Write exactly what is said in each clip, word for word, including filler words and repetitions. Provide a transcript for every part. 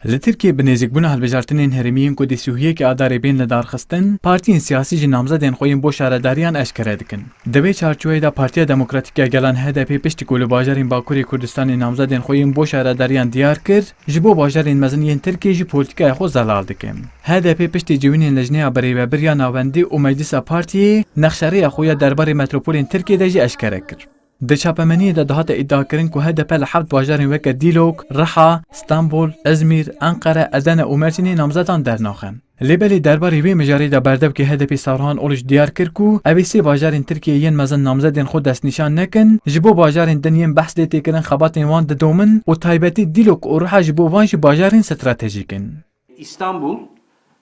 Li Tirkiyê bi nêzîkbûna hilbijartinên herêmî yên ku di sî û yekê Adarê bên lidarxistin, partiyên siyasî jî namzedên xwe yên bo şaredariyan eşkere dikin. Di vê çarçoveyê de Partiya Demokratîk ya Gelan H D P piştî ku li bajarên Bakurê Kurdistanê namzedên xwe yên bo şaredariyan diyar kir, ji bo bajarên mezin yên Tirkiyê jî polîtîkaya xwe zelal dike. H D P piştî civînên Lijneya Birêvebir ya Navendî û Meclisa Partiyê nexşerêya xwe ya derbarê metropolên Tirkiyê de jî eşkere kir. Di çapemeniyê de dihate îdiakirin ku H D P li heft bajarên weke Dîlok, Riha, Stenbol, Îzmîr, Enqere, Edene û Mersînê namzedan dernaxe. Lê belê derbarê vê mijarê de berdevkê H D P Saruhan Oluç diyar kir ku ew ê sê bajarên Tirkiyê yên mezin namzedên xwe destnîşan nekin, ji bo bajarên din yên behs lê tê kirin xebatên wan didomin û taybetî Dîlok û Riha ji bo van jî bajarên stratejîk in. İstanbul,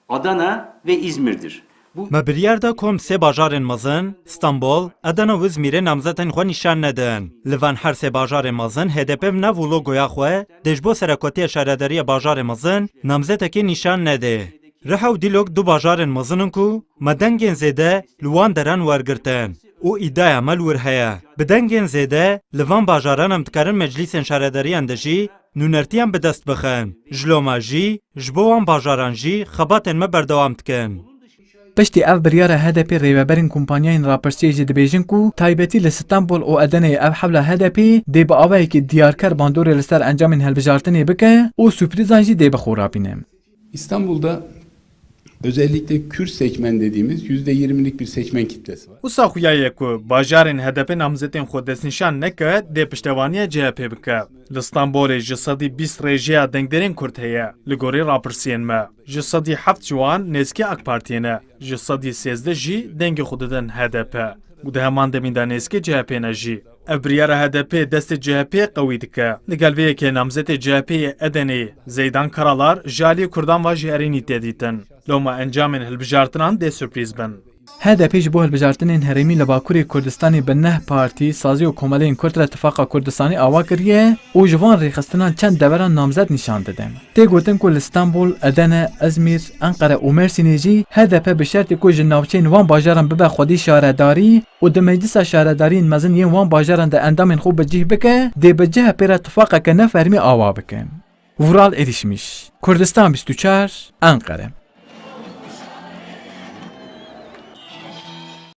Adana ve İzmir'dir. Bu Me biryar da ku em sê bajarên mezin, Stenbol, Adana û Îzmîrê namzetên xwe nîşan nedin. Li van her sê bajarên mezin H D P bi nav û logoya xwe dê ji bo serekatiya şaredariya bajarê mezin namzetekê nîşan nedê. Riha û Dîlok du bajarên mezin in ku me dengên zêde li wan deran wergirtin û îdiaya me li wir heye. Bi dengên zêde li van bajaran em dikarin meclîsên şaredariyan de jî nûnertiyan bi dest bixin. Ji loma jî, ji bo wan bajaran jî xebatên me berdewam dikin. Piştî ev biryara H D P rêveberên kompanyayên rapirsiyê jî dibêjin ku taybetî li Stenbol û Edeneyê ev hewla H D P dê bi awayekî diyarker bandorê li ser encamên hilbijartinê bike û surprîzan jî dê bi xwe re bîne. İstanbul'da özellikle Kürt seçmen dediğimiz yüzde yirmilik bir seçmen kitlesi var. Wisa xuya ye ku bajarên H D P namzetên xwe destnîşan neke, dê piştevaniya C H P bike. Li Stenbolê ji sedî bîst rêjeya dengdêrên Kurd heye. Li gorî rapirsiyên me, ji sedî heft ji wan nêzîkî AK Partiyê ne, ji sedî sêzdeh jî dengê xwe didin H D P. Û di heman demî de nêzîkî C H P ne jî. Ev biryara H D P destê C H P qewî dike. Li gel vê yekê namzetê C H P yê Edenê Zeydan Karalar ji aliyê Kurdan va jêhrînî tê dîtin. Loma encamên hilbijartinan dê surprîz bin. H D P ji bo hilbijartinên herêmî li Bakurê Kurdistanê bi neh partî, sazî û komeleyên Kurd re Tifaqa Kurdistanê awa kiriye û ji van rêxistinan çend deveran namzet nîşan dide. Tê gotin ku li Stenbol, Edene, Izmîr, Enqere û Mersînê jî H D P bi şertê ku ji navçeyên wan bajaran bibe xwedî şaredarî û di meclisa şaredariyên mezin yên wan bajaran de endamên xwe bi cih bike, dê bi C H P re tifaqeke ne fermî awa bike. Vural Erişmiş, Kurdistan bîst û çar, Enqere.